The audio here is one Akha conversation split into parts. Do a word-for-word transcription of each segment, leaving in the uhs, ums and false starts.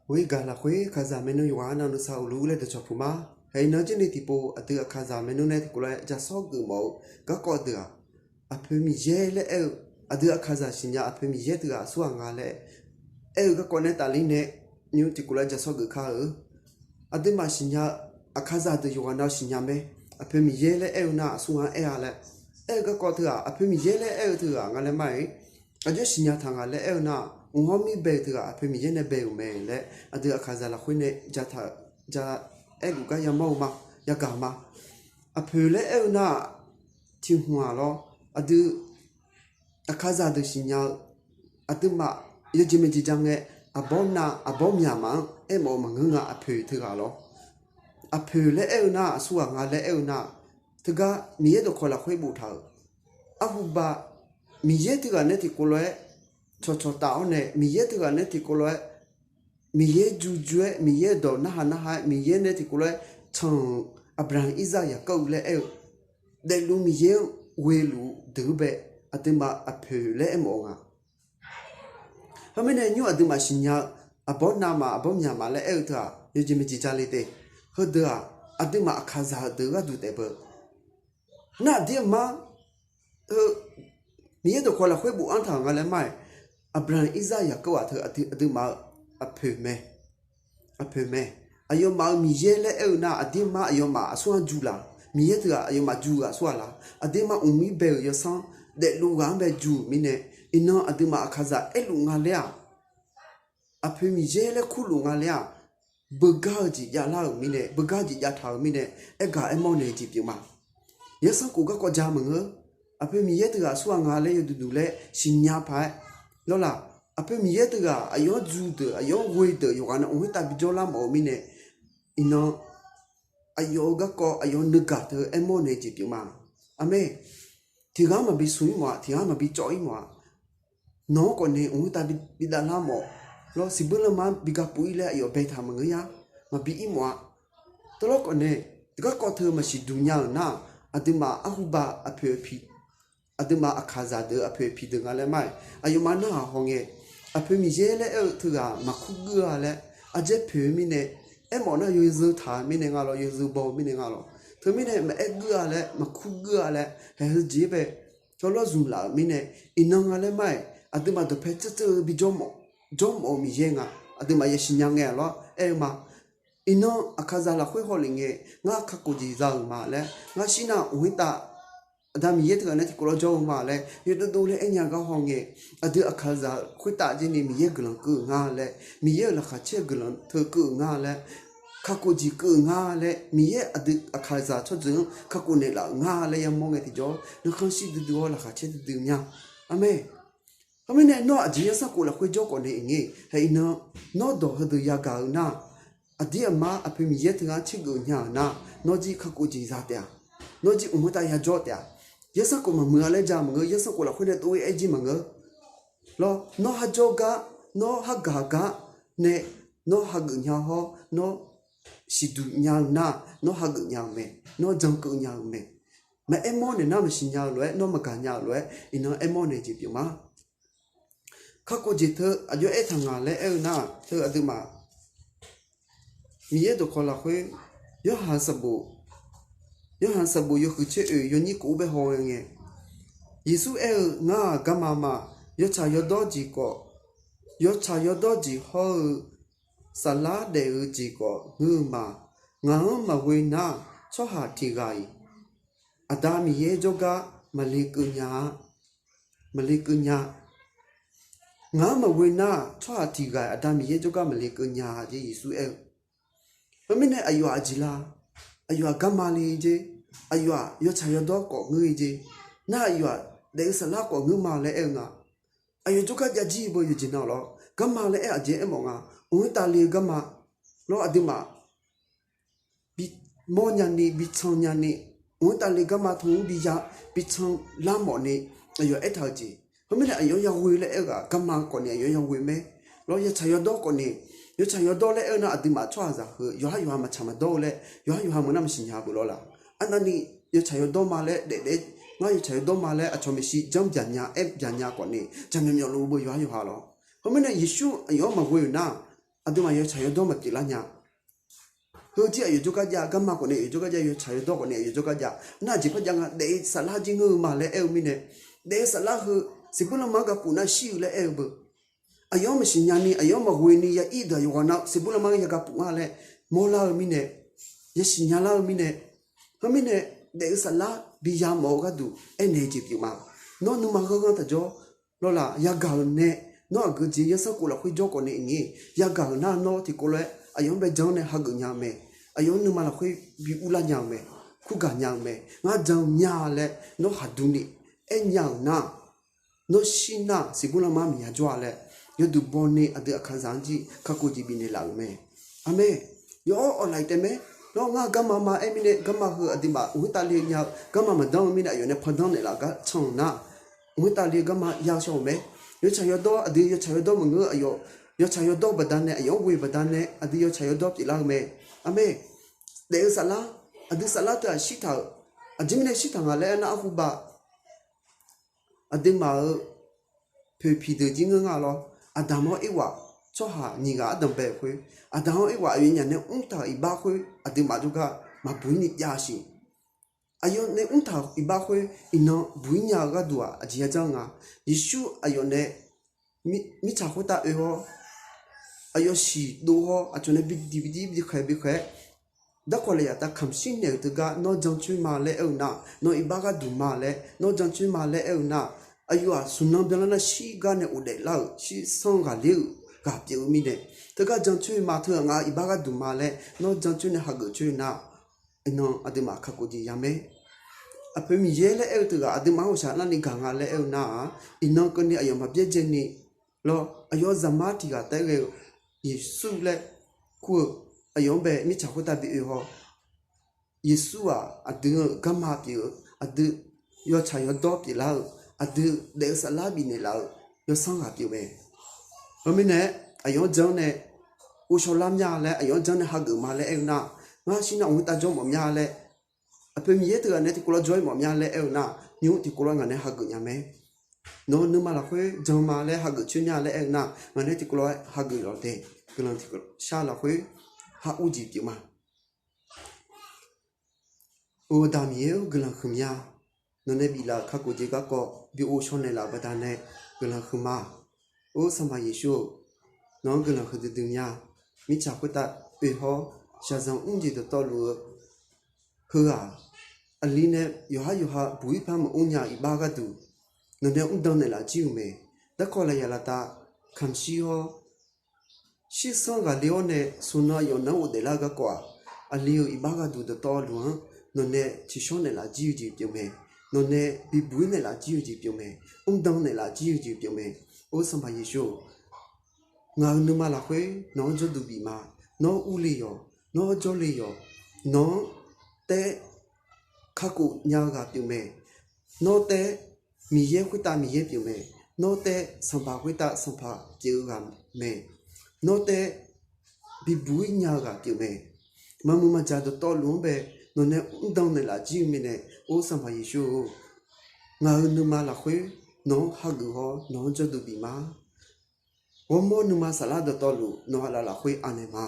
Ghoer gaq lafkhoer kaqzaq maernmr yawqghaq navluf sar uqlur laer dawqcawq puq ma. Haeq iqnan jarni tiqpov aqdui aqkaqzaq maernmr nae tiqkov lof-aer jaqshawr geufmawf-eu garkawv deuq-aq, aqpoeq Miqyaer laer aer-eu, aqdui aqkaqzaq siqnya aqpoeq Miqyaer teughaq aqsurghaq nga laer aer-eu garkawv nae tafler nae nymr tiqkov lof-aer jaqshawr geuf kar-eu. Aqduimaf siqnya-eu aqkaqzaq deuq yawqghaq nav siqnya mae. Aqpoeq Miqyaer laer aer-eu nar aqsurghaq aer-a laer aer-eu garkawv teughaq aqpoeq Miqyaer laer aer-eu teughaq nga laer mar-aer, aqjox siqnya taq nga laer aer-eu nar, mq hawr mir bae-eu teughaq aqpoeq Miqyaer nae bae-euq mae laer aqdui aqkaqzaq lafkhoer nae jataq-eu ja aerluf gar yamawr-eu ma, yagaq ma. Aqpoeq laer aer-eu nar-aq, tiq hmq-aq lawr, aqdui aqkaqzaq deuq siqnya-eu aqduimaf yawjeq maeqjeq ja ngae, aqbawr nav aqbawr myaq maf-anr aermawf-eu maqngeur nga. Aqpoeq teughaq lawr, aqpoeq laer aer-eu nar aqsurghaq nga laer aer-eu nar, teugar Miqyaer dawqkawq lafkhoer boftaq-euq arhuba, Miqyaer teughaq nae tiqkov lof-aer cawqcawq taf-awr nae Miqyaer teughaq nae tiqkov lof-aer Miqyaer jur jur-aer Miqyaer-euq dawq narhaq narhaq-aer Miqyaer nae tiqkov lof-aer can-euq Aqbyaqhaq, Irzaq, Yaqkawr-eu laer aer-eu daefluf Miqyaer-anr ghoeluf deuq-eu bae aqduimaf aqpoeq laer aermawf-eu nga. Heumirnae nymr aqduimaf siqnya-eu aqbawr navmaf aqbawr myaqmaf laer aer-eu teu-aq yawjeq maeqjeq ja le te. Heudeuq-aq aqduimaf aqkaqzaq-eu deuq gharduq taef beu. Nar aqdir aqmar heu Miqyaer dawqkawq lafkhoer bofanr taq-euq nga laer mar-aer, Aqbyaqhaq, Irzaq, Yaqkawr-aq teu aqduimaf-eu aqpoeq mae. Aqpoeq mae. Aqyawfmaf-euq Miqyaer laer aer-eu nar aqdir aqmar aqyawfmaf aqsurghaq jur laf, Miqyaer teughaq aqyawfmaf jur-eu aqsurghaq laf, aqdir aqmar uqmir bae-euq yawsanr daefluf ghaq-anr bae jur-euq mirnae, iqnan aqduimaf aqkaqzaq aerluf nga laer-aq, aqpoeq Miqyaer laer kurluf nga laer-aq, beugar-eu jeq javlar-euq mirnae, beugar-eu jeq javtaq-euq mirnae, aergaq aermawr naeq-eu jeq pyeuf ma. Yawsanr khof garkawv ja maqngeur. Aqpoeq Miqyaer teughaq aqsurghaq nga laer yawduq duq laer siqnya paq-aer lawrlaf, aqpoeq Miqyaer teughaq aqyawf-anr jur deuq aqyawf-anr ghoe deuq yawqghaq nav mq khoertav bijawr lar mawf-eu mirnae, iqnan aqyawf-euq garkawv aqyawf-euq nuigaq teu aermawr naeq-eu jeq pyeuf ma. Aqmeq. Tiqghaq-anr maqbi smq-ir mawf-aq, tiqghaq-anr maqbi cawv-ir mawf-aq, nawq-anr khawf nae mq khoertav bi davlar mawf lawr, siqbeur lanma-anr bi gapov-ir laer aqyawf baetaq maqngeur ya. Maqbi-ir mawf-a. Tawvlawr khawf nae garkawv teu maqsiq duq nya-euq nar-aq, aqduimaf arhuba aqpoeq aqpiq, aqduimaf aqkaqzaq deuq aqpoeq aqpiq deuq nga laer mar-aer, aqyawfmaf narhaq hawngae, aqpoeq Miqyaer laer aer-eu teughaq maqkur geur-a laer, ardzaer poeq-eu mirnae, aermawf nar yawzeu taq-eu mirnae nga lawr, yawzeu baw-eu mirnae nga lawr. Teumirnae maqaer geur-a laer, maqkur geur-a laer, haeq heu jeq-aer bae tawvlawr zmq laf-euq mirnae, iqnan nga laer mar-aer, aqduimaf dawqpae tseuv tseuv-eu bi jawrmawf-eu Miqyaer nga. Aqduimaf yasiq nya ngae-aq lawr aer-eu ma. Iqnan aqkaqzaq lafkhoer hawlef ngae, ngar kakhof jeq za-euq ma laer, ngar shir nar mq khoertav Aqda Miqyaer teughaq nae tiqkawv lawr jawr-eu ma laer yawdovdov laer aernya gar hawngae, aqdui aqkaqzaq khoertav jarni Miqyaer guiqlanq keuv-euq nga laer, Miqyaer-euq laqkhaq caer-eu guiqlanq teu keuv-euq nga laer, kakhof jeq keuv-euq nga laer, Miqyaer aqdui aqkaqzaq tsawrjeuq-anr kakhof naeqlaf-euq nga laer yamawr ngae tiqjawr, nuikhanr shir duidui-awr laqkhaq caer duidui nya. Aqmeq. Khoermirnae nawr aqjeq yawsanr khof lafkhoer jawr khawf nae iqngae, haeq iqnan nawr dawq heudeuq yagaq-eu nar, aqdir aqmar aqpoeq Miqyaer teughaq-anr tsergeuf nya-euq nar, nawr jir kakhof jeq za taef-a. Nawr jir mq khoertav yajawr taef-a. Yawsanr khof maqmuiq-a laer ja maqngeur, yawsanr khof lafkhoer nae tov-aer aer jir maqngeur. Lawr, nawr kharjawr gar, nawr khargaq gar nae, nawr hageuf nya hawr, nawr siqduq nya-eu nar, nawr hageuf nya-euq mae, nawr jankeuv nya-euq mae. Maqaer mawr naeq nar maqsiq nya-eu lof-aer, nawr maqgaq nya-eu lof-aer, iqnan aer mawr naeq jeq pyeuf ma. Kakhof jeq teu aqjox aertaq ngaq laer aer-eu nar-aq, teu aqduimaf Miqyaer dawqkawq lafkhoer, Yorhaq sanqbof, Yorhaq sanqbof yawhuiq tser oeq yawnyir kof-ur bae haw-eu ngae, Yeqsur aer-eu, Ngar-aq garma ma. Yawtsaq yawdawr jeq khawf, yawtsaq yawdawr jeq hawr-eu saflar daef-eu jeq khawf ngeur-eu ma. Ngaq-anr maqghoe nar, tsawrhaq tiq ghaq-iq Aqda Miqyaer jawrgar maqle keuv nya-a. Maqle keuv nya. Ngaq-anr maqghoe nar, tsawrhaq tiq ghaq-iq Aqda Miqyaer jawrgar maqle keuv nya-a jeq Yeqsur aer-eu. Khoermirnae aqyawf-aq aqjeq la? Aqyawf-aq garma le jeq. Aqyawf-aq yawtsaq yawdawr khawf ngeur-i jeq. Nar aqyawf-aq daef-eu saflar khawf ngeur ma laer aer-eu nga. Aqyawf jawrgar jav jir beu yawqjeq nar lawr, garma laer aer aqjeq aermawf nga. Mq khoertav le-eu garma lawr, aqduimaf bi mawr nyani, bi can nyani, mq khoertav le garma tmr bi ya, bi can lar mawfni, aqyawf aertaq-eu jeq. Khoermirnae aqyawf-anr yaghoe laer aer-eu ghaq garma khawfni aqyawf-anr yaghoe mae. Lawr, yawtsaq yawdawr khawfni, yawtsaq yawdawr laer aer-eu nar aqduimaf tsawrhaqzaq heu yawqhar yawqha maqtsaq maqdawr-eu laer yawqhar yawqha maqnar maqsiq nya beu lawr la. Arnavni yawtsaq yawdawr ma laer daefdaef, ngar yawtsaq yawdawr ma laer aqcawq maeqshi janr byaqnya aer byaqnya khawfni jaqmyawf myawf luf beu yawqhar yawqha lawr. Khoermirnae Yeqsur aqyawf-anr maqghoe-euq nar, aqduimaf yawtsaq yawdawr maqpyeuf lar nya. Heu jir aqyawf jawrgar jav, garma khawf nae aqyawf jawrgar jav, yawtsaq yawdawr khawf nae aqyawf jawrgar jav. Nar aqjeq par jav nga, daef-eu saflar jir ngeur-eu ma laer aer-eu mirnae, daef-eu saflar heu siqbur lanma-anr gapuf nar shir-eu laer aer-eu beu. Aqyawf-anr maqsiq nya ni, aqyawf-anr maqghoe ni ya ir deuq yawqghaq nav siqbur lanma-anr ya gapuf nga laer mawrlar-eu mirnae, yasiq nya lar-eu mirnae, heumirnae daef-eu saflar bi yamawf-eu gharduq aernaeq-eu jeq pyeuf ma. Nawr nuima ghanrghanr taqjawr lawrlaf, yagaq-euq nae, nawr aqgeu jeq zanrsanrkhof lafkhoer jawr khawf nae ngae, yagaq-euq nar nawr tiqkawv lof-aer aqyawf-anr bae jan-anr nae hageuf nya-eu mae. Aqyawf-anr nuima lafkhoer bi urlar nya-eu mae. Kurgaq nya-eu mae. Ngar jan-eu mya laer nawr khaqduq ni aer nya-euq nar, nawr shir nar siqbur lanma-anr miqya jawr-a laer, yawduq baw ni aqdui aqkaqzaq-anr jir kakhof jeq bifnaeq laf-euq mae. Aqmeq. Yawr awqlaf-iq taef mae. Nawr ngar garma ma aer mirnae, garma heu aqduimaf mq khoertav le nya-eu garma maqdanr-eu mirnae, aqyawf nae pandanr naeqlaf gar can-euq nar, mq khoertav le-eu garma ya shaw-euq mae. Yawtsaq yawdawr, aqdui yawtsaq yawdawr maqngeur, aqyawf yawtsaq yawdawr baqdanae, aqyawf-anr ghoe baqdanae aqdui yawtsaq yawdawr pyeuflar-eu mae. Aqmeq. Daef-eu saflar, aqdui saflar teu-aq shirtaq-euq, aqjeq mirnae shirtaq nga laer aernar, arhuba aqduimaf-euq poeqpiq deuq jir ngeur nga lawr. Aqdaq-awr Erwaq, tsawrhaq nyiq ghaq ardanq bae-euq khoer, Aqdaq-awr Erwaq aqyawfnyaf nae mrtaq-euq iqbax khoer aqduimaf jawrgar maqbuq-ir ni jav-a siq. Aqyawf nae mrtaq-euq iqbax khoer iqnan buq-ir nya-eu gharduq-aq aqjeq ya janr nga. Yeqsur aqyawf nae mirtsaq khoertav oe-awr, aqyawf siq dov-awr aqcawq nae bidiq bidiq bikhaeq bikhaeq-aer, darkawq lafyaq tav kamq shir naeq-euq teugar nawr jancoer ma laer aer-eu nar, nawr iqbax gharduq ma laer, nawr jancoer ma laer aer-eu nar, aqyawf-aq smq nan byanlar nar shirgar nae ghofdaef lar-euq shirsanr ghaqler-euq ghaq pyeuf-eu mirnae, teugar jancoer ma, teughaq nga iqbax gharduq ma laer nawr jancoer nae hageuf coer nar, iqnan aqduimaf kakhof jeq ya mae. Aqpoeq Miqyaer laer aer-eu teughaq aqduimaf-anr ghawqshaq larni gaq nga laer aer-eu nar-aq, iqnan keuvni aqyawf maqbyaerdzaeni lawr, aqyawf zaqmar tiq ghaq taef-aer ghae-eu Yeqsur laer kur-eu, aqyawf-anr bae mirtsaq khoertav bi oe-awr, Yeqsur-aq aqdui-euq garma pyeuf-eu, aqdui yawtsaq yawdawr pyeuflar-eu, aqdui daef-eu saflar bifnaeq laf-eu yawsanr ghaq pyeuf mae. Heumirnae aqyawf-anr jan nae ghovshaw lar mya laer, aqyawf-anr jan nae hageuf ma laer aer-eu nar, ngar shir nar mq khoertav jawr mawf mya laer, aqpoeq Miqyaer teughaq nae tiqkawv lawr jawr-ir mawf mya laer aer-eu nar, nymr tiqkawv lawr ngaq nae hageuf nya mae. Nawq-eu nuima lafkhoer jan ma laer hageuf coer nya laer aer-eu nar, ngaq nae tiqkawv lawr hageuf lawq de. Guiqlanq tiq shar lafkhoer har ur jeq pyeuf ma. Or Aqda Miqyaer-or, guiqlanq huiqmya. Nawq nae biflaf-euq kakhof jeq garkawv bi ghovshaw naeqlaf-euq baqdanae guiqlanq huiqma. Or Sanqpaq Yeqsur-or, nawq-anr guiqlanq huiqdui dui mya. Mirtsaq khoertav oe-awr shaqzanq mr jeq dawqtawvluf-eu heu-aq, aqli nae yawqhar yawqha buq-ir par maqmr nya-eu iqbax gharduq, nawq nae mrdan naeqlaf jir-euq mae. Darkawq lafyaq laftav kamq shir-awr, shirsanr ghaqler-awr nae smq nan aqyawf nar ghofdaef lar-eu garkawv-aq, aqli-euq iqbax gharduq dawqtawvluf-anr nawq nae tsiqshawr naeqlaf jir-eu jeq pyeuf mae. Nawq nae bibuq-ir naeqlaf jir-eu jeq pyeuf mae. Mrdan naeqlaf jir-eu jeq pyeuf mae. Or Sanqpaq Yeqsur-or, ngaq-euq nuima lafkhoer nawq-anr jawrduq bif ma. Nawr urle yawq, nawr jawrle yawq, nawq-anr taef kakhof nya-eu ghaq pyeuf mae. Nawr taef Miqyaer khoertav Miqyaer pyeuf mae. Nawr taef Sanqpaq khoertav Sanqpaq pyeuf-eu ghaq mae. Nawr taef bibuq-ir nya-eu ghaq pyeuf mae. Maqmuiq maqjaq dawqtawvluf-anr bae nawq nae mrdan naeqlaf jir-eu mirnae, or Sanqpaq Yeqsur-or, ngaq-euq nuima lafkhoer nawq-anr hageuf-awr nawq-anr jawrduq bif ma. Ghawrmawr nuima saflar dawqtawvluf nawq-eu aqlaf lafkhoer anaeq ma.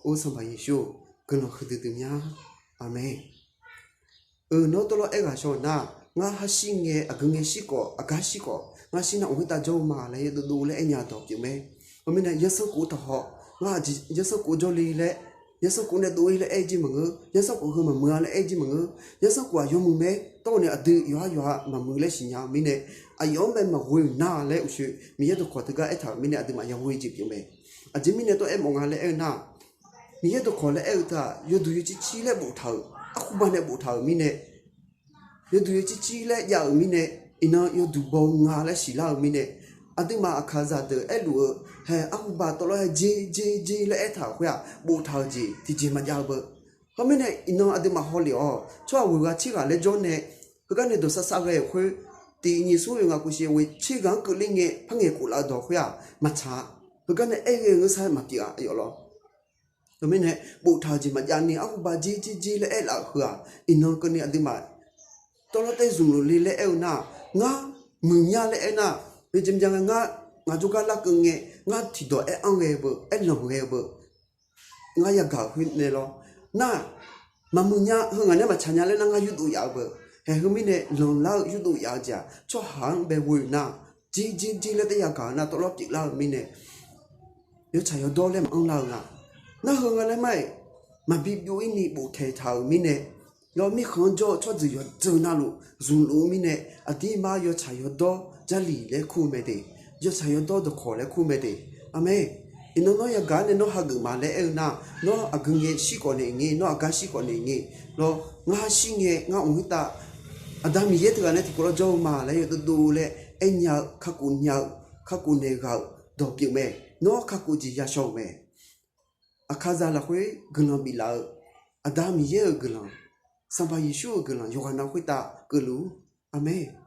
Or Sanqpaq Yeqsur-or, guiqlanq huiqdui dui mya. Aqmeq. Eu, nawr tawvlawr aerghaq shaw-eu nar, ngar hashir ngae, aqgeu ngae shir khawf, aqgar shir khawf, ngar shir nar mq khoertav jawr-eu ma laer yadov dov laer aer nya dawq pyeuf mae. Heumirnae zanrsanrkhof taq haw, ngar zanrsanrkhof jawrle laer, zanrsanrkhof nae dov-ir laer aer jir maqngeur, zanrsanrkhof heu maqmuiq-a laer aer jir maqngeur, zanrsanrkhof-aq yawmuiq mae. Tawrni aqdui yawqhar yawqha maqmuiq laer siqnya-eu mirnae, aqyawf-anr bae maqghoe-euq nar laer uqshoe Miqyaer dawqkawq teugar aertaq-euq mirnae aqduimaf yaghoe jeq pyeuf mae. Aqjeq mirnae tawr aermawf nga laer aer-eu nar, Miqyaer dawqkawq laer aer-eu teu-aq, yawduq yawcir cir laer boftaq-euq, arhuba nae boftaq-euq mirnae, yawduq yawcir cir laer jav-euq mirnae, iqnan yawduq baw-eu nga laer siqlar-eu mirnae, aqduimaf aqkaqzaq deuq aerluf-eu, hae arhuba tawvlawr hae jer jer jer laer aertaq-euq khoer-aq, boftaq-euq jeq tiqjeq maqjav-eu beu. Heumirnae iqnan aqduimaf hawlef-awq, tsawrhaq ghoeq ghaq tser ghaq laer jawr nae, heugar nae dawqsar sar ghae-euq khoer, tiq nyiq smr oeq ngaq kof shiq ghoeq tser ghaq-anr keuvler ngae par ngaeqkhof laf-eu dawq khoer-aq maqtsaq-a. Heugar nae aer ghae-eu ngeur sar maqpyeuf-a yawf lawr. Teumirnae boftaq-euq jeq maqjav ni arhuba jer jer jer laer aerlaf-euq heu-aq, iqnan keuvni aqduimaf tawvlawr taer zmq luf le laer aer-eu nar-aq, ngar muiqmya laer aer nar, yawjeq maqjav nga ngar Ngaq jawrgar larkeuv ngae, ngar tiqdawq aer-anr ghae-eu beu, aerlanq ghae-eu beu, ngar yagaq-euq khoer nae lawr. Nar, maqmuiq nya, heu ngaq nae maqtsaq nya laer nar, ngar yurdov yaf-eu beu. Haeq heu mirnae lanqlar-eu yurdov yaf-eu jeq-aq, tsawrhaq-anr bae ghoe-eu nar, jir jir jir laer taef yagaq-eu nar, tawvlawr pyeuflar-eu mirnae, yawtsaq yawdawr laer maqanr lar-eu nga. Nar heu nga laer mar-iq, maqbi byov-ir ni boftaeq taq-euq mirnae, lawr, mirkhanq-anr jawr-eu tsawrjeuq yawqjeuq navluf zmqluf-eu mirnae, aqdirmar yawtsaq yawdawr Jarlif laer kur-eu mae de. Yawtsaq yawdawr dawqkawq laer kur-eu mae de. Aqmeq. Iqnan nawr yagaq-anr nae nawr hageuf ma laer aer-eu nar, nawr aqgeu ngae shir khawf naeq ngae, nawr aqgar shir khawf naeq ngae, lawr, ngar shir ngae ngar mq khoertav Aqda Miqyaer teughaq nae tiqkawv lawr jawr-eu ma laer yawdovdov laer aernya-eu kakhof nya-eu, kakhof naeq ghaq-euq dawq pyeuf mae. Nawr kakhof jeq yashaw-euq mae. Aqkaqzaq lafkhoer guiqlanq biflaf-eu, Aqda Miqyaer-euq guiqlanq, Sanqpaq Yeqsur-euq guiqlanq yawqghaq na khoertav keuvluf-ur. Aqmeq.